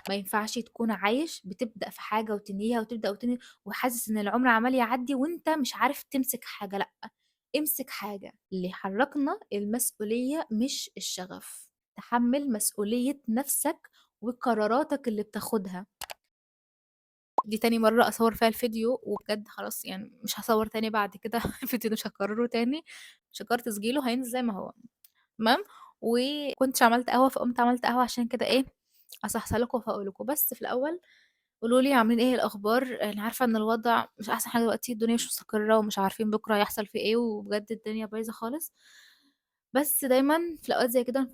ما ينفعش تكون عايش بتبدأ في حاجة وتنهيها وتبدأ وتنهي وحاسس إن العمر عمّال يعدّي وأنت مش عارف تمسك حاجة، لأ، امسك حاجة. اللي يحركنا المسؤولية مش الشغف. تحمّل مسؤولية نفسك وقراراتك اللي بتاخدها. دي تاني مرة أصوّر فيها الفيديو وبجد خلاص مش هاصوّر تاني بعد كده الفيديو ده مش هاكرره تاني، مش هاكرر تسجيله، هينزل زي ما هو، تمام؟ وما كنتش عملت قهوة فقُمت عملت قهوة عشان كده إيه، أصحصح لكم وأفوّق لكم. بس في الأول قولوا لي عاملين إيه الأخبار؟ أنا عارفة إن الوضع مش أحسن حاجة دلوقتي، الدنيا مش مستقرة ومش عارفين بكرة هيحصل في إيه، وبجد الدنيا بايظة خالص. بس دايماً في الأوقات زي كده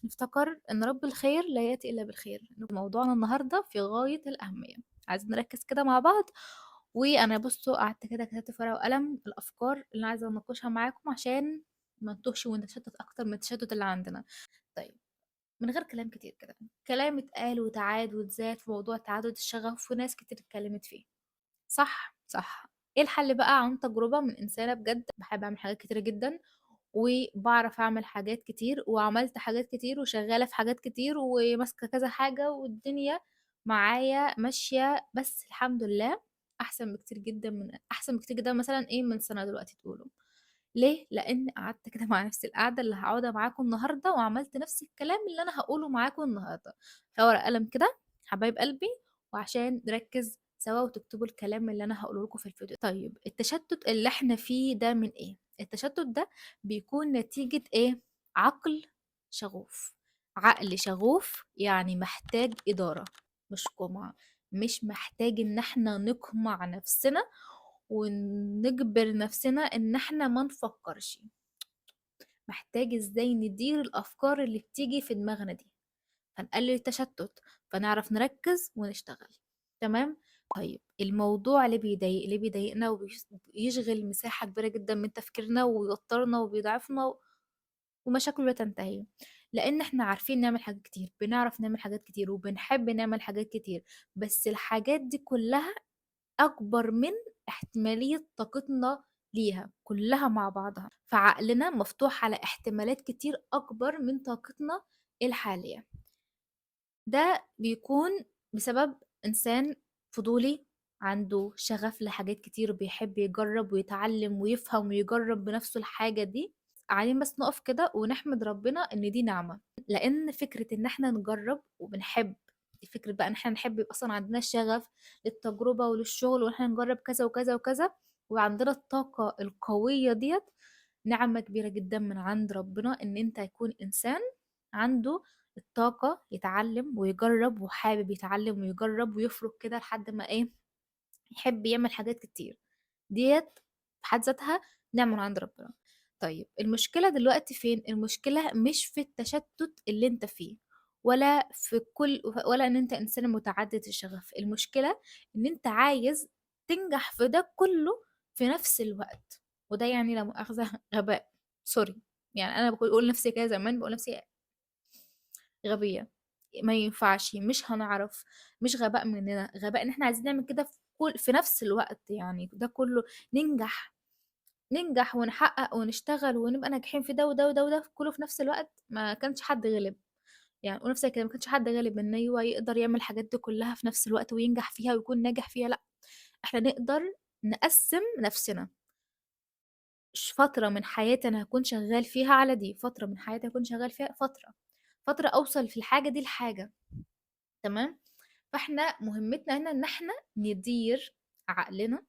نفتكر إن رب الخير لا يأتي إلا بالخير. موضوعنا النهاردة في غاية الأهمية، عايزين نركز كده مع بعض. وأنا قعدت كده كتبت في ورقة وقلم الأفكار اللي أنا عايزة أناقشها معاكم عشان ما نتوهش ونتشتت أكتر من التشتت اللي عندنا. من غير كلام كتير كده، كلام اتقال وتعاد واتزاد في موضوع تعدد الشغف وناس كتير اتكلمت فيه، صح؟ صح. ايه الحل بقى؟ عن تجربة من إنسانة بجد بحب أعمل حاجات كتيرة جدا وبعرف أعمل حاجات كتير وعملت حاجات كتير وشغالة في حاجات كتير وماسكة كذا حاجة والدنيا معايا ماشية، بس الحمد لله أحسن بكتير جدا من أحسن بكتير جدا مثلا إيه من سنة دلوقتي تقولوا. ليه؟ لأن قعدت كده مع نفسي القعدة اللي هقعدها معاكم النهاردة وعملت نفس الكلام اللي أنا هقوله معاكم النهاردة في ورقة قلم كده حبايب قلبي، وعشان نركز سوا وتكتبوا الكلام اللي أنا هقوله لكم في الفيديو. التشتت اللي احنا فيه ده من إيه؟ التشتت ده بيكون نتيجة إيه؟ عقل شغوف. عقل شغوف يعني محتاج إدارة، مش قمع، مش محتاج إن احنا نقمع نفسنا ونجبر نفسنا إن احنا ما نفكرش. محتاج إزاي ندير الأفكار اللي بتيجي في دماغنا دي، فنقلل التشتت، فنعرف نركز ونشتغل. تمام؟ الموضوع اللي بيضايق، اللي بيضايقنا وبيشغل مساحة كبيرة جدا من تفكيرنا ويوترنا وبيضعفنا ومشاكله لا تنتهي، لأن احنا عارفين نعمل حاجات كتير، بنعرف نعمل حاجات كتير وبنحب نعمل حاجات كتير، بس الحاجات دي كلها أكبر من احتمالية طاقتنا ليها كلها مع بعضها، فعقلنا مفتوح على احتمالات كتير أكبر من طاقتنا الحالية. ده بيكون بسبب إنسان فضولي عنده شغف لحاجات كتير وبيحب يجرب ويتعلم ويفهم ويجرب بنفسه الحاجة دي. عايزين بس نقف كده ونحمد ربنا إن دي نعمة، لأن فكرة إن إحنا نجرب وبنحب، فكرة بقى إن إحنا نحب يبقى أصلاً عندنا شغف للتجربة وللشغل وإن إحنا نجرب كذا وكذا وكذا وعندنا الطاقة القوية ديت، نعمة كبيرة جداً من عند ربنا إن أنت يكون إنسان عنده الطاقة يتعلم ويجرب وحابب يتعلم ويجرب ويفرك كده لحد ما إيه يحب يعمل حاجات كتير. ديت في حد ذاتها نعمة من عند ربنا. المشكلة دلوقتي فين؟ المشكلة مش في التشتت اللي انت فيه، ولا في كل، ولا ان انت انسان متعدد الشغف. المشكلة ان انت عايز تنجح في ده كله في نفس الوقت، وده لا مؤاخذة غباء، سوري، انا بقول نفسي كده زمان، بقول نفسي غبية، ما ينفعش، مش هنعرف، مش غباء مننا، غباء ان احنا عايزين نعمل كده في نفس الوقت، ده كله ننجح ونحقق ونشتغل ونبقى ناجحين في ده وده وده وده كله في نفس الوقت. ما كانش حد غلب، قول نفسك كده، ما كانش حد غالب ان هو يقدر يعمل الحاجات دي كلها في نفس الوقت وينجح فيها ويكون ناجح فيها. لا، احنا نقدر نقسم نفسنا، فترة من حياتي أنا هكون شغال فيها على دي، فترة من حياتي هكون شغال فيها فترة أوصل في الحاجة دي لحاجة. تمام؟ فإحنا مهمتنا هنا إن إحنا ندير عقلنا،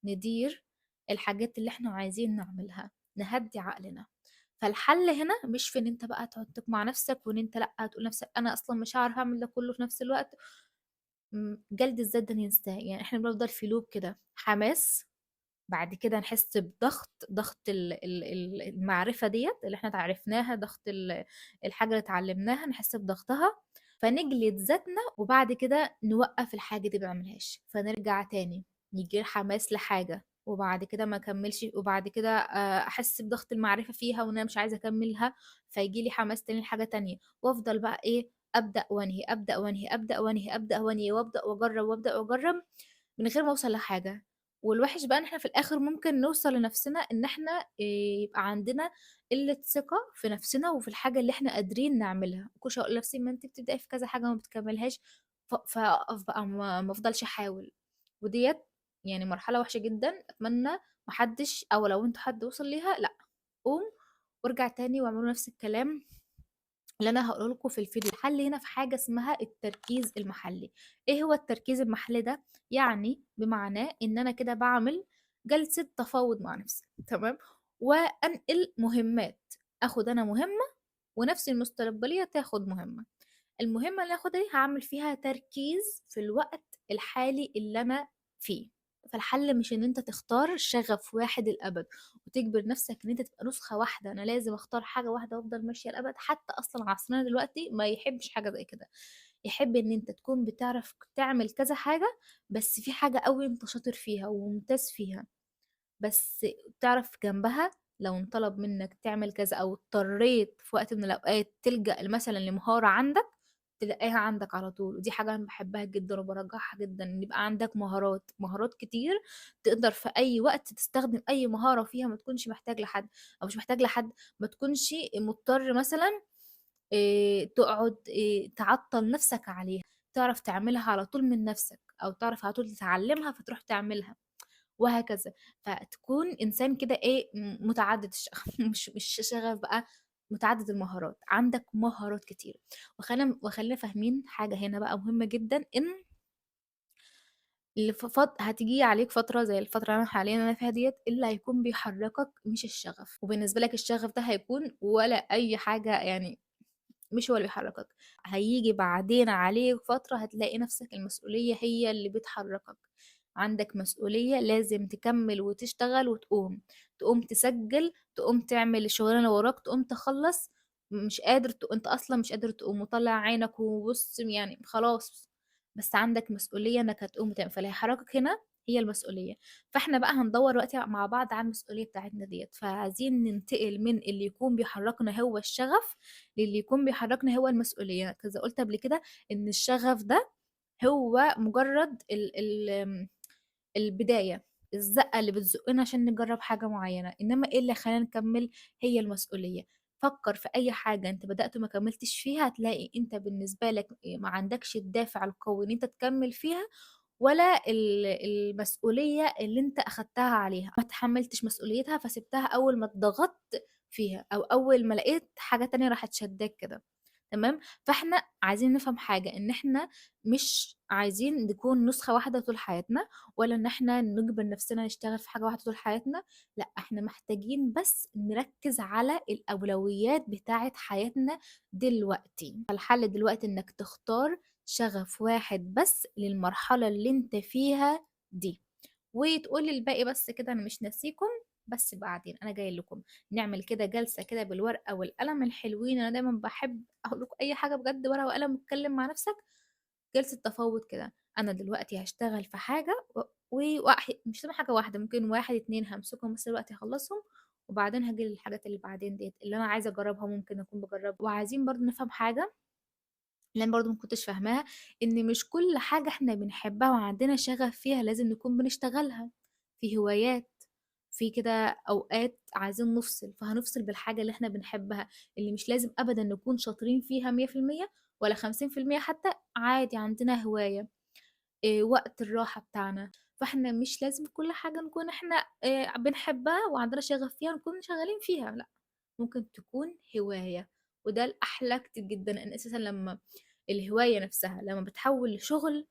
ندير الحاجات اللي إحنا عايزين نعملها، نهدي عقلنا. فالحل هنا مش في إن أنت بقى تقعد تقمع نفسك وإن أنت لأ تقول لنفسك أنا أصلاً مش هعرف أعمل ده كله في نفس الوقت. جلد الذات ده ننساه، إحنا بنفضل في لوب كده، حماس، بعد كده نحس بضغط، ضغط المعرفة ديت اللي احنا تعرفناها، ضغط الحاجة اللي اتعلمناها، نحس بضغطها فنجلد ذاتنا، وبعد كده نوقف الحاجة دي ما نعملهاش، فنرجع تاني يجي حماس لحاجة وبعد كده ما اكملش، وبعد كده، احس بضغط المعرفة فيها وان انا مش عايزة اكملها، فيجي لي حماس تاني لحاجة تانية، وافضل بقى ايه، ابدأ وانهي، ابدأ وانهي، ابدأ وانهي، ابدأ وانهي، وابدأ واجرب، وابدأ واجرب من غير ما اوصل لحاجة. والوحش بقى ان احنا في الاخر ممكن نوصل لنفسنا ان احنا، يبقى عندنا قلة ثقة في نفسنا وفي الحاجة اللي احنا قادرين نعملها. كل شوية اقول لنفسي ما انت بتبدأي في كذا حاجة وما بتكملهاش، فأقف بقى، ما أفضلش أحاول. وديّة يعني مرحلة وحشة جدًا، أتمنى ما حدش، أو لو أنتم حد وصل ليها لأ، قوم وارجع تاني واعملوا نفس الكلام اللي أنا هاقوله لكم في الفيديو. الحل هنا في حاجة اسمها التركيز المحلي. إيه هو التركيز المحلي ده؟ يعني بمعناه إن أنا كده باعمل جلسة تفاوض مع نفسي، تمام؟ وأنقل مهمات، آخد أنا مهمة ونفسي المستقبلية تاخد مهمة. المهمة اللي هاخدها دي هاعمل فيها تركيز في الوقت الحالي اللي أنا فيه. فالحل مش إن أنت تختار شغف واحد الأبد وتجبر نفسك إن أنت تبقى نسخة واحدة، أنا لازم أختار حاجة واحدة وأفضل ماشية الأبد. حتى أصلاً عصرنا دلوقتي ما يحبش حاجة زي كده، يحب إن أنت تكون بتعرف تعمل كذا حاجة، بس في حاجة قوي أنت شاطر فيها وممتاز فيها، بس تعرف جنبها لو انطلب منك تعمل كذا أو اضطريت في وقت من الأوقات تلجأ مثلاً لمهارة عندك تلاقيها عندك على طول. ودي حاجة أنا بحبها جداً وبرجحها جداً، إن يبقى عندك مهارات كتير تقدر في أي وقت تستخدم أي مهارة فيها، ما تكونش محتاج لحد، أو مش محتاج لحد، ما تكونش مضطر مثلاً، تقعد، تعطل نفسك عليها، تعرف تعملها على طول من نفسك، أو تعرف على طول تتعلمها فتروح تعملها وهكذا. فتكون إنسان كده متعدد الشغف، مش شغف بقى، متعدد المهارات، عندك مهارات كتير. وخلينا فاهمين حاجة هنا بقى مهمة جدا، إن هتيجي عليك فترة زي الفترة اللي أنا حاليا فيها ديت، اللي هيكون بيحركك مش الشغف، وبالنسبة لك الشغف ده هيكون ولا أي حاجة، مش هو اللي بيحركك. هيجي بعدين عليك فترة هتلاقي نفسك المسؤولية هي اللي بتحركك، عندك مسؤولية لازم تكمل وتشتغل وتقوم، تقوم تسجل، تقوم تعمل الشغلانة اللي وراك، تقوم تخلص، مش قادر انت اصلا مش قادر تقوم وطلع عينك وبص خلاص، بس عندك مسؤولية انك هتقوم وتعمل. فاللي هيحركك هنا هي المسؤولية. فاحنا بقى هندور وقتي مع بعض على المسؤولية بتاعتنا ديت. فعايزين ننتقل من اللي يكون بيحركنا هو الشغف للي يكون بيحركنا هو المسؤولية. كذا قلت قبل كده ان الشغف ده هو مجرد البداية، الزقة اللي بتزقنا عشان نجرب حاجة معينة، إنما إيه اللي خلانا نكمل هي المسؤولية. فكر في أي حاجة أنت بدأت وما كملتش فيها، هتلاقي أنت بالنسبة لك ما عندكش الدافع القوي إن أنت تكمل فيها، ولا المسؤولية اللي أنت أخدتها عليها، ما تحملتش مسؤوليتها فسبتها أول ما اتضغطت فيها، أو أول ما لقيت حاجة تانية راحت شداك كده. تمام؟ فإحنا عايزين نفهم حاجة، إن إحنا مش عايزين نكون نسخة واحدة طول حياتنا، ولا إن إحنا نجبر نفسنا نشتغل في حاجة واحدة طول حياتنا، لا إحنا محتاجين بس نركز على الأولويات بتاعة حياتنا دلوقتي. فالحل دلوقتي إنك تختار شغف واحد بس للمرحلة اللي انت فيها دي، وتقول للباقي بس كده أنا مش ناسيكم، بس بعدين أنا جاي لكم. نعمل كده جلسة كده بالورقة والقلم الحلوين، أنا دايما بحب أقول لكم أي حاجة بجد ورقة وقلم، واتكلم مع نفسك جلسة تفاوض كده. أنا دلوقتي هشتغل في حاجة مش لازم حاجة واحدة، ممكن 1 2 همسكهم بس دلوقتي أخلصهم، وبعدين هجي للحاجات اللي بعدين ديت اللي أنا عايزة أجربها، ممكن أكون بجربها. وعايزين برضو نفهم حاجة لأن برضو ما كنتش فاهماها، إن مش كل حاجة إحنا بنحبها وعندنا شغف فيها لازم نكون بنشتغلها. في هوايات، في كده أوقات عايزين نفصل، فهنفصل بالحاجة اللي إحنا بنحبها، اللي مش لازم أبدا نكون شاطرين فيها مية في المية ولا خمسين في المية حتى، عادي عندنا هواية، وقت الراحة بتاعنا. فإحنا مش لازم كل حاجة نكون إحنا، بنحبها وعندنا شغف فيها نكون شغالين فيها، لا ممكن تكون هواية، وده الأحلى كتير جدا. لأن أساسا لما الهواية نفسها لما بتحول لشغل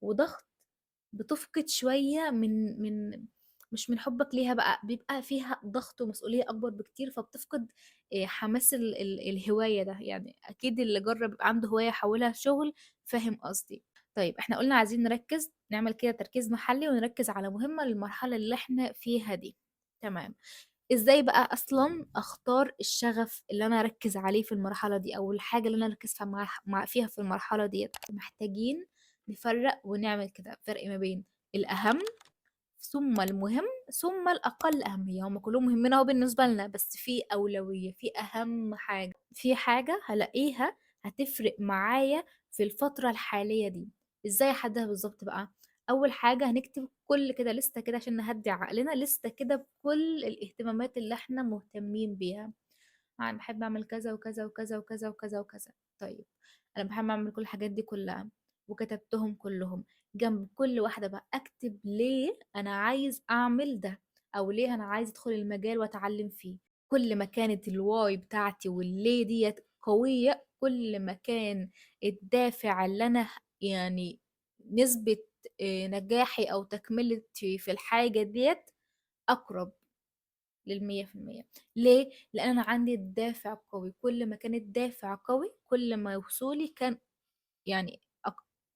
وضغط بتفقد شوية من مش من حبك ليها بقى، بيبقى فيها ضغط ومسؤولية أكبر بكتير، فبتفقد، حماس الهواية ده. أكيد اللي جرب يبقى عنده هواية حولها لشغل فاهم قصدي. احنا قلنا عايزين نركز، نعمل كده تركيز محلي ونركز على مهمة للمرحلة اللي احنا فيها دي. تمام. ازاي بقى اصلا اختار الشغف اللي انا اركز عليه في المرحلة دي، او الحاجة اللي انا اركز فيها فيها في المرحلة دي؟ محتاجين نفرق ونعمل كده فرق ما بين الاهم ثم المهم ثم الأقل أهمية. هم كلهم مهمين أهو بالنسبة لنا، بس في أولوية، في أهم حاجة، في حاجة هلاقيها هتفرق معايا في الفترة الحالية دي. إزاي أحددها بالظبط بقى؟ أول حاجة هنكتب كل كده لستة كده عشان نهدي عقلنا، لستة كده بكل الاهتمامات اللي احنا مهتمين بيها. أنا بحب أعمل كذا وكذا وكذا وكذا وكذا وكذا. طيب أنا بحب أعمل كل الحاجات دي كلها، وكتبتهم كلهم. جنب كل واحدة بقى أكتب ليه أنا عايز أعمل ده، أو ليه أنا عايز أدخل المجال وأتعلم فيه. كل ما كانت ال why بتاعتي والليه ديت قوية، كل ما كان الدافع اللي أنا نسبة، نجاحي أو تكملتي في الحاجة ديت أقرب للمية في المية. ليه؟ لأن أنا عندي الدافع قوي. كل ما كان الدافع قوي كل ما وصولي كان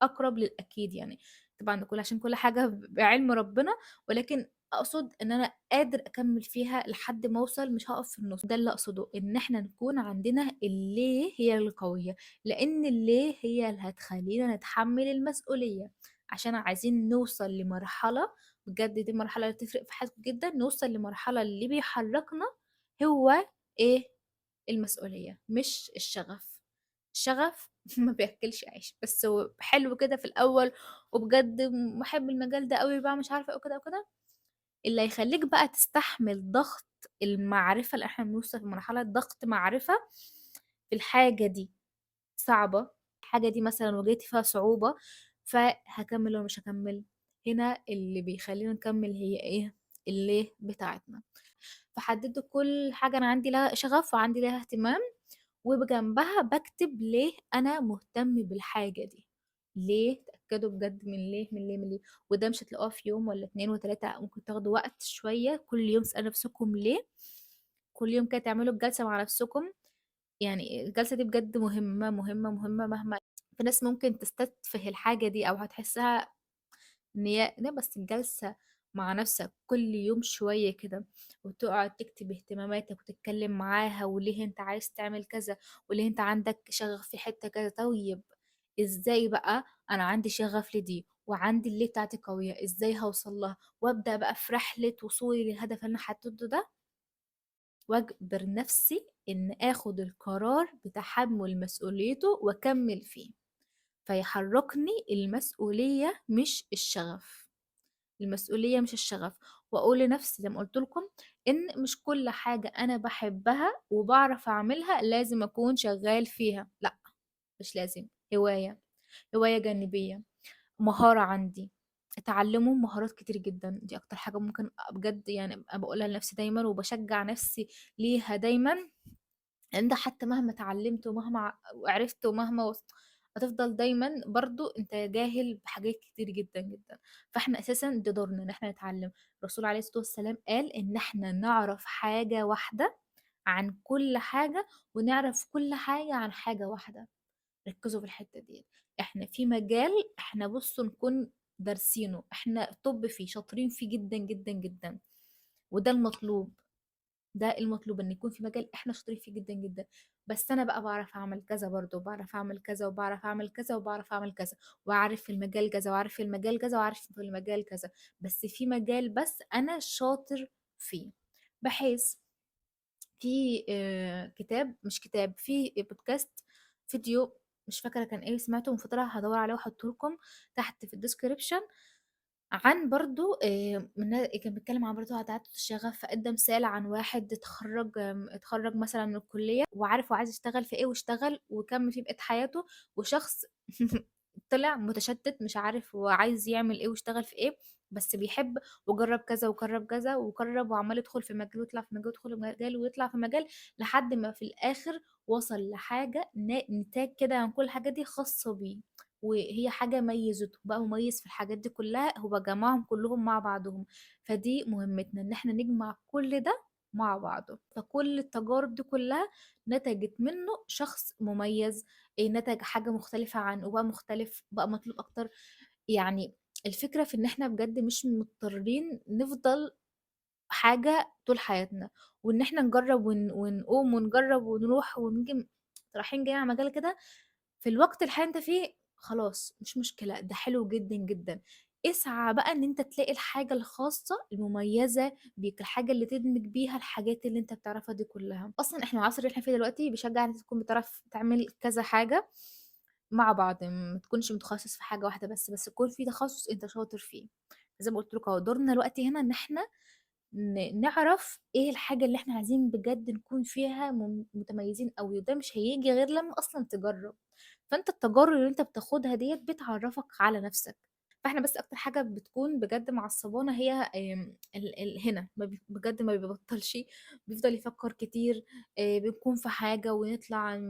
أقرب للأكيد. طبعا ده كله عشان كل حاجة بعلم ربنا، ولكن أقصد إن أنا قادر أكمل فيها لحد ما أوصل، مش هقف في النص. ده اللي أقصده، إن إحنا نكون عندنا الليه هي القوية، لأن الليه هي اللي هتخلينا نتحمل المسؤولية، عشان عايزين نوصل لمرحلة بجد، دي المرحلة اللي تفرق في حياتكم جدا، نوصل لمرحلة اللي بيحركنا هو إيه؟ المسؤولية، مش الشغف. الشغف ما بياكلش عيش، بس هو حلو كده في الأول وبجد بحب المجال ده قوي بقى مش عارفة إيه وكده وكده. اللي هيخليك بقى تستحمل ضغط المعرفة، اللي احنا بنوصل لمرحلة ضغط معرفة في الحاجة دي صعبة، الحاجة دي مثلا واجهت فيها صعوبة، فهكمل ولا مش هكمل. هنا اللي بيخلينا نكمل هي ايه؟ الليه بتاعتنا. فحددت كل حاجة أنا عندي لها شغف وعندي لها اهتمام، وبجنبها بكتب ليه أنا مهتم بالحاجة دي. ليه؟ تأكدوا بجد من ليه، من ليه، من ليه. وده مش هتلاقوها في يوم ولا 2 و3، ممكن تاخدوا وقت شوية. كل يوم تسألوا نفسكم ليه، كل يوم كده تعملوا الجلسة مع نفسكم. الجلسة دي بجد مهمة، مهمة، مهمة. مهما في ناس ممكن تستتفه الحاجة دي أو هتحسها إن هي لا، بس الجلسة مع نفسك كل يوم شوية كده، وتقعد تكتب اهتماماتك وتتكلم معاها، وليه انت عايز تعمل كذا، وليه انت عندك شغف في حتة كذا. طيب ازاي بقى انا عندي شغف لدي وعندي اللي بتاعتي قوية، ازاي هوصل لها، وابدأ بقى في رحلة وصولي للهدف اللي انا حددته ده، واجبر نفسي ان اخد القرار بتحمل مسؤوليته واكمل فيه. فيحركني المسؤولية مش الشغف، المسؤولية مش الشغف. وأقول لنفسي زي ما قلت لكم إن مش كل حاجة أنا بحبها وبعرف أعملها لازم أكون شغال فيها، لا مش لازم. هواية، هواية جانبية، مهارة عندي، اتعلموا مهارات كتير جدا. دي أكتر حاجة ممكن بجد أبقى بقولها لنفسي دايما وبشجع نفسي ليها دايما، إن ده حتى مهما اتعلمت ومهما عرفت ومهما هتفضل دايما برضو انت جاهل بحاجات كتير جدا جدا. فاحنا اساسا ده دورنا ان احنا نتعلم. الرسول عليه الصلاة والسلام قال ان احنا نعرف حاجة واحدة عن كل حاجة، ونعرف كل حاجة عن حاجة واحدة. ركزوا في الحتة دي. احنا في مجال احنا نكون دارسينه، احنا طب فيه، شاطرين فيه جدا جدا جدا، وده المطلوب. ده المطلوب ان يكون في مجال احنا شاطرين فيه جدا جدا. بس انا بقى بعرف اعمل كذا برضو، وبعرف اعمل كذا، وبعرف اعمل كذا، وبعرف اعمل كذا، وعارف في المجال كذا، وعارف في المجال كذا، وعارف في المجال كذا، بس في مجال بس انا شاطر فيه. بحيث في، كتاب، مش كتاب، في بودكاست، فيديو مش فاكره كان ايه، سمعته من فتره، هدور عليه واحطه لكم تحت في الديسكريبشن، عن برضو، كان بيتكلم عن برضو عادات الشغف. فقدم مثال عن واحد اتخرج مثلا من الكلية وعارف وعايز يشتغل في ايه، واشتغل وكمل فيه بقية حياته، وشخص طلع متشتت مش عارف هو عايز يعمل ايه واشتغل في ايه، بس بيحب وجرب كذا وجرب كذا وجرب، وعمال يدخل في مجال ويطلع في مجال ويدخل في مجال ويطلع في مجال، لحد ما في الاخر وصل لحاجة نتاج كده عن كل الحاجات دي خاصة بيه، وهي حاجة ميزته، بقى مميز في الحاجات دي كلها، هو جمعهم كلهم مع بعضهم. فدي مهمتنا، ان احنا نجمع كل ده مع بعضه. فكل التجارب دي كلها نتجت منه شخص مميز، نتج حاجة مختلفة عنه، وبقى مختلف، بقى مطلوب أكتر. الفكرة في إن إحنا بجد مش مضطرين نفضل حاجة طول حياتنا، وإن إحنا نجرب ونقوم ونجرب ونروح ونيجي رايحين جايين على مجال كده في الوقت الحالي أنت فيه، خلاص مش مشكلة، ده حلو جدا جدا. اسعى بقى إن أنت تلاقي الحاجة الخاصة المميزة بيك، الحاجة اللي تدمج بيها الحاجات اللي أنت بتعرفها دي كلها. أصلاً إحنا العصر اللي إحنا فيه دلوقتي بيشجع إن أنت تكون بتعرف تعمل كذا حاجة مع بعض، ما تكونش متخصص في حاجة واحدة بس، بس يكون في تخصص أنت شاطر فيه. زي ما قلت لكم أهو، دورنا دلوقتي هنا إن إحنا نعرف إيه الحاجة اللي إحنا عايزين بجد نكون فيها متميزين أوي، وده مش هيجي غير لما أصلاً تجرب. فأنت التجارب اللي أنت بتاخدها ديّة بتعرّفك على نفسك. فإحنا بس أكتر حاجة بتكون بجد معصبانا هي ال ال هنا ما بي بجد ما بيبطّلش، بيفضل يفكّر كتير، بنكون في حاجة ونطلع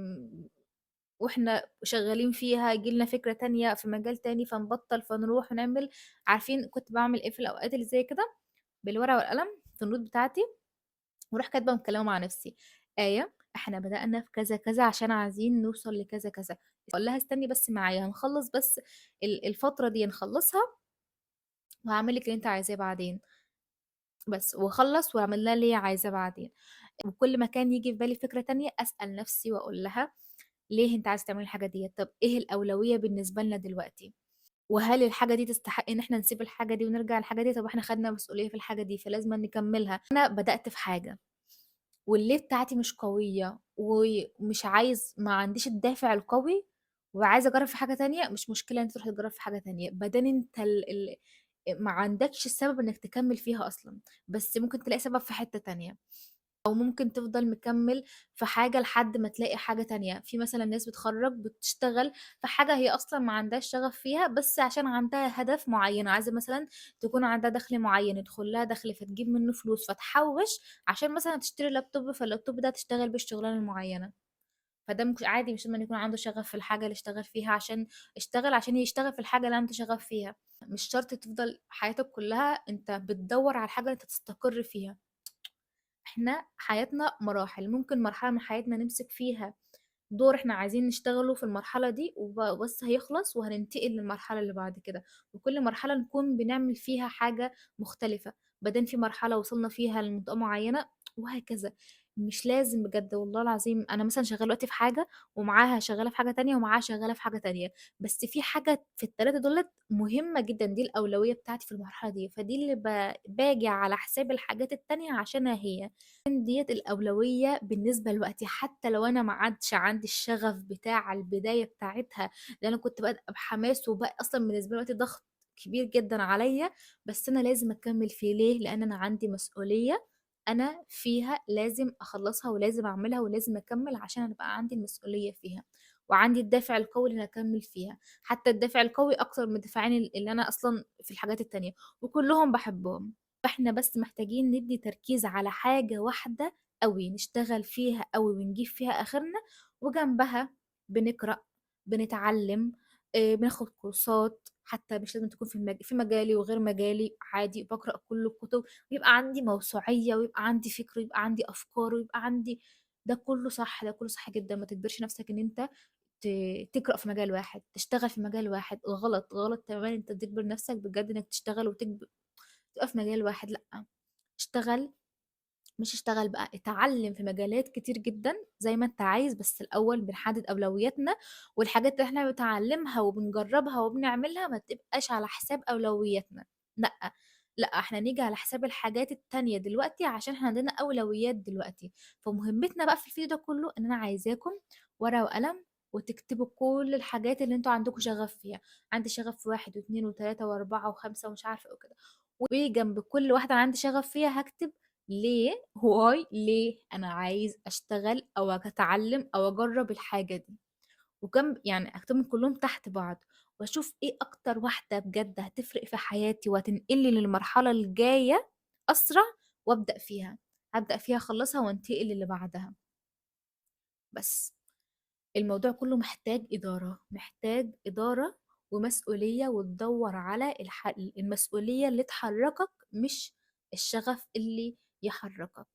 وإحنا شغالين فيها ييجي لنا فكرة تانية في مجال تاني فنبطّل، فنروح ونعمل. عارفين كنت باعمل إيه في الأوقات اللي زي كده؟ بالورقة والقلم في الnote بتاعتي، وأروح كاتبة مكالمة مع نفسي، آية إحنا بدأنا في كذا، كذا عشان عايزين نوصل لكذا، كذا، أقول لها استني بس معايا هنخلّص بس الفترة دي نخلّصها وهاعمل لِك اللي أنتِ عايزاه بعدين. بس، واخلّص وأعمل لها اللي هي عايزاه بعدين. وكل ما كان ييجي في بالي فكرة تانية أسأل نفسي وأقول لها ليه أنتِ عايزة تعملي الحاجة ديّة؟ طب إيه الأولوية بالنسبة لنا دلوقتي؟ وهل الحاجة دي تستحق إن إحنا نسيب الحاجة دي ونرجع للحاجة دي؟ طب إحنا خدنا مسؤولية في الحاجة دي فلازمًا نكملها. أنا بدأت في حاجة والليه بتاعتي مش قوية ومش عايز، ما عنديش الدافع القوي وعايزة أجرب في حاجة تانية، مش مشكلة إن أنت تروح تجرب في حاجة تانية، بعدين أنت ما عندكش السبب إنك تكمل فيها أصلًا، بس ممكن تلاقي سبب في حتة تانية، أو ممكن تفضل مكمل في حاجة لحد ما تلاقي حاجة تانية. في مثلًا ناس بتخرج بتشتغل في حاجة هي أصلًا ما عندهاش شغف فيها، بس عشان عندها هدف معين، عايزة مثلًا تكون عندها دخل معين، يدخل لها دخل فتجيب منه فلوس فتحوش عشان مثلًا تشتري لابتوب، فاللابتوب ده تشتغل بيه الشغلانة المعينة. فده ممكن عادي، مش لازم يكون عنده شغف في الحاجة اللي اشتغل فيها عشان اشتغل، عشان يشتغل في الحاجة اللي عنده شغف فيها. مش شرط تفضل حياتك كلها انت بتدور على الحاجة اللي انت تستقر فيها. احنا حياتنا مراحل، ممكن مرحلة من حياتنا نمسك فيها دور احنا عايزين نشتغله في المرحلة دي وبس هيخلص وهننتقل للمرحلة اللي بعد كده، وكل مرحلة نكون بنعمل فيها حاجة مختلفة، بعدين في مرحلة وصلنا فيها لمنطقة معينة وهكذا. مش لازم بجد والله العظيم، أنا مثلا شغالة دلوقتي في حاجة ومعاها شغالة في حاجة تانية ومعاها شغالة في حاجة تانية، بس في حاجة في التلاتة دولت مهمة جدا، دي الأولوية بتاعتي في المرحلة دي، فدي اللي باجي على حساب الحاجات التانية عشانها هي ديت الأولوية بالنسبة لوقتي. حتى لو أنا ما عادش عندي الشغف بتاع البداية بتاعتها، لأن أنا كنت بادئة بحماس وبقى أصلا بالنسبة لي وقتي ضغط كبير جدا عليا، بس أنا لازم أكمل فيه. ليه؟ لأن أنا عندي مسؤولية أنا فيها لازم أخلصها ولازم أعملها ولازم أكمل عشان أنا بقى عندي المسؤولية فيها وعندي الدافع القوي اللي أنا أكمل فيها، حتى الدافع القوي أكتر من الدافعين اللي أنا أصلا في الحاجات التانية، وكلهم بحبهم. فإحنا بس محتاجين ندي تركيز على حاجة واحدة قوي، نشتغل فيها قوي ونجيب فيها آخرنا، وجنبها بنقرأ، بنتعلم، بناخد كورسات، حتى مش لازم تكون في مجالي وغير مجالي، عادي بقرأ كل الكتب، ويبقى عندي موسوعية ويبقى عندي فكر ويبقى عندي أفكار ويبقى عندي ده كله صح، ده كله صح جدا. ما تجبرش نفسك إن أنت تقرأ في مجال واحد، تشتغل في مجال واحد، غلط، غلط تماما. أنت تجبر نفسك بجد إنك تشتغل تبقى في مجال واحد، لأ، اشتغل، مش اشتغل بقى، اتعلم في مجالات كتير جدا زي ما انت عايز، بس الأول بنحدد أولوياتنا، والحاجات اللي احنا بنتعلمها وبنجربها وبنعملها ما تبقاش على حساب أولوياتنا، لأ، لأ، احنا نيجي على حساب الحاجات التانية دلوقتي عشان احنا عندنا أولويات دلوقتي. فمهمتنا بقى في الفيديو ده كله ان انا عايزاكم ورقة وقلم وتكتبوا كل الحاجات اللي انتوا عندكم شغف فيها، عندي شغف في 1 واثنين وثلاثة وأربعة وخمسة ومش عارفة ايه وكده، وجنب كل واحدة عندي شغف فيها هكتب ليه، واي ليه أنا عايز أشتغل أو أتعلم أو أجرب الحاجة دي، وجنب أكتبهم كلهم تحت بعض، وأشوف إيه أكتر واحدة بجد هتفرق في حياتي وهتنقلني للمرحلة الجاية أسرع، وأبدأ فيها، أبدأ فيها أخلصها وأنتقل للي بعدها. بس الموضوع كله محتاج إدارة، محتاج إدارة ومسؤولية، وتدور على المسؤولية اللي تحركك مش الشغف اللي يحركك.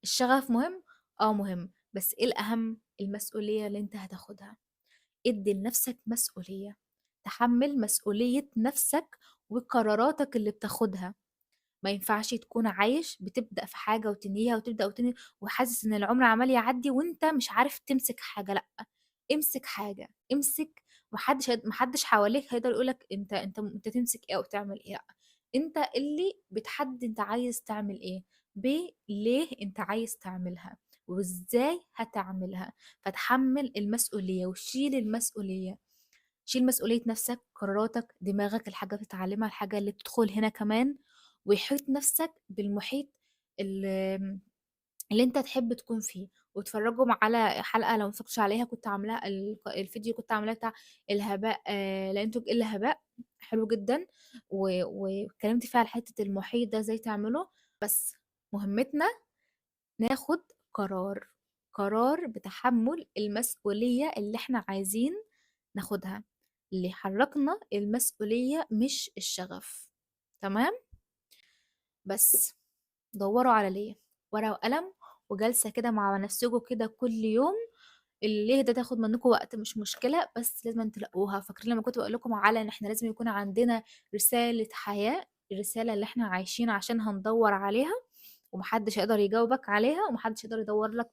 الشغف مهم، مهم، بس إيه الأهم؟ المسؤولية اللي أنت هتاخدها. ادي لنفسك مسؤولية، تحمل مسؤولية نفسك وقراراتك اللي بتاخدها. ما ينفعش تكون عايش بتبدأ في حاجة وتنهيها وتبدأ وتنهي وحاسس إن العمر عمال يعدي وأنت مش عارف تمسك حاجة، لأ، امسك حاجة، امسك، محدش حواليك هيقدر يقولك أنت تمسك إيه أو تعمل إيه، لأ، أنت اللي بتحدد أنت عايز تعمل إيه، ليه أنت عايز تعملها وإزاي هتعملها. فتحمل المسؤولية وشيل المسؤولية، شيل مسؤولية نفسك، قراراتك، دماغك، الحاجة بتتعلمها، الحاجة اللي بتدخل هنا كمان، ويحيط نفسك بالمحيط اللي أنت تحب تكون فيه. واتفرجوا على حلقة لو ما اتفرجتوش عليها كنت عاملاها الفيديو كنت عاملاه بتاع الهباء، لا ينتج إلا هباء، حلو جدا، واتكلمت فيها على حتة المحيط ده ازاي تعمله. بس مهمتنا ناخد قرار بتحمل المسؤولية اللي احنا عايزين ناخدها، اللي حركنا المسؤولية مش الشغف. تمام؟ بس دوروا على ليه، ورقة وقلم وجلسة كده مع نفسكم كده كل يوم. الليه ده تاخد منكم وقت مش مشكلة، بس لازم تلاقوها. فاكرين لما كنت بقول لكم على ان احنا لازم يكون عندنا رسالة حياة، الرسالة اللي احنا عايشين عشان هندور عليها ومحدش هيقدر يجاوبك عليها ومحدش يقدر يدور لك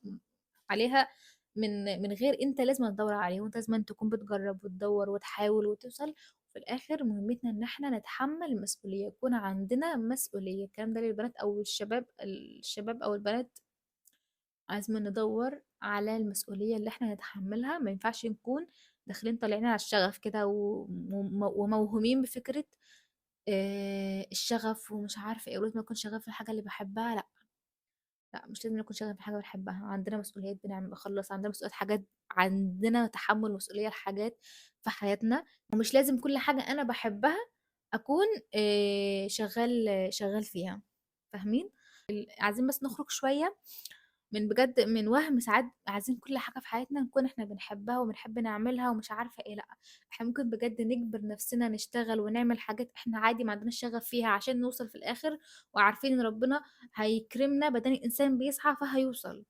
عليها من غير انت لازم تدور عليها، وانت لازم تكون بتجرب وتدور وتحاول وتوصل. في الاخر مهمتنا ان احنا نتحمل المسؤولية، يكون عندنا مسؤولية. الكلام ده للبنات او الشباب، الشباب او البنات لازم ندور على المسؤولية اللي احنا نتحملها. ما ينفعش نكون داخلين طالعين على الشغف كده وموهومين بفكرة، الشغف ومش عارفة ايه، ولازم اكون شغال في الحاجة اللي بحبها. لا لا، مش لازم نكون شغال في حاجة بنحبها. عندنا مسؤوليات بنعمل بنخلص، عندنا مسؤوليات حاجات، عندنا تحمل مسؤولية لحاجات في حياتنا، ومش لازم كل حاجة أنا بحبها أكون، شغال فيها. فاهمين؟ عايزين بس نخرج شوية من بجد من وهم ساعات عايزين كل حاجة في حياتنا نكون احنا بنحبها وبنحب نعملها ومش عارفة ايه. لا، احنا ممكن بجد نجبر نفسنا نشتغل ونعمل حاجات احنا عادي ما عندناش شغف فيها عشان نوصل في الآخر، وعارفين ان ربنا هيكرمنا بدل الإنسان بيسعى فهيوصل.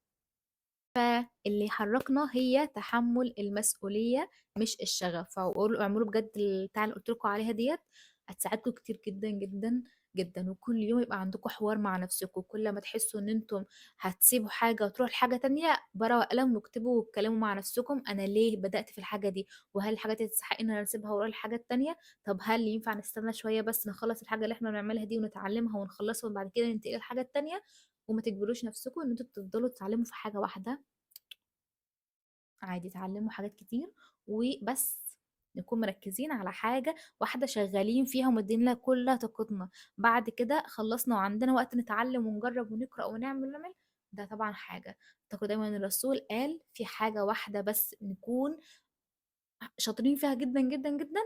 فاللي يحركنا هي تحمل المسؤولية مش الشغف. فقولوا اعملوا بجد البتاع اللي قلت لكم عليها ديت، هتساعدكم كتير جدا جدا جدا. وكل يوم يبقى عندكم حوار مع نفسكم، كل ما تحسوا ان انتم هتسيبوا حاجة وتروحوا لحاجة تانية، برا وقلم واكتبوا واتكلموا مع نفسكم، انا ليه بدأت في الحاجة دي، وهل الحاجة دي تستحق ان انا اسيبها واروح للحاجة التانية؟ طب هل ينفع نستنى شوية بس نخلص الحاجة اللي احنا بنعملها دي ونتعلمها ونخلصها وبعد كده ننتقل للحاجة التانية؟ وما تجبروش نفسكم ان انتوا تفضلوا تتعلموا في حاجة واحدة، عادي اتعلموا حاجات كتير وبس نكون مركزين على حاجة واحدة شغالين فيها ومدين لها كل طاقتنا. بعد كده خلصنا وعندنا وقت نتعلم ونجرب ونقرأ ونعمل ونعمل، ده طبعا حاجة. افتكروا دايما ان الرسول قال في حاجة واحدة بس نكون شاطرين فيها جدا جدا جدا،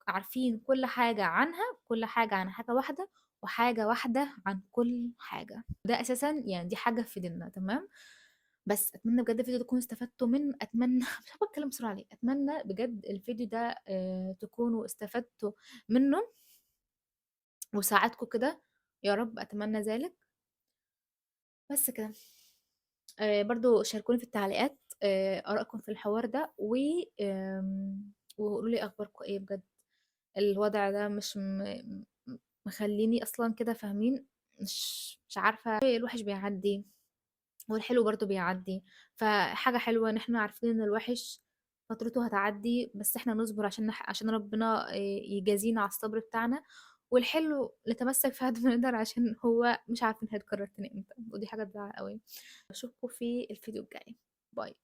عارفين كل حاجة عنها، كل حاجة عن حاجة واحدة، وحاجة واحدة عن كل حاجة. ده أساسا دي حاجة في ديننا. تمام؟ بس أتمنى بجد الفيديو ده تكونوا استفدتوا منه. أتمنى مش عارفة أتكلم بسرعة ليه. أتمنى بجد الفيديو ده، تكونوا استفدتوا منه وساعدكم كده يا رب، أتمنى ذلك. بس كده. برضو شاركوني في التعليقات، آرائكم في الحوار ده، وقولوا لي أخباركم إيه. بجد الوضع ده مش مخليني أصلا كده، فاهمين؟ مش عارفة، الوحش بيعدي والحلو برضو بيعدي، فحاجة حلوة إن إحنا عارفين إن الوحش فترته هتعدي، بس إحنا نصبر عشان ربنا، يجازينا على الصبر بتاعنا، والحلو نتمسك فيه قد ما نقدر عشان هو مش عارفين هيتكرر تاني امتى، ودي حاجة تزعل قوي. اشوفكم في الفيديو الجاي. باي.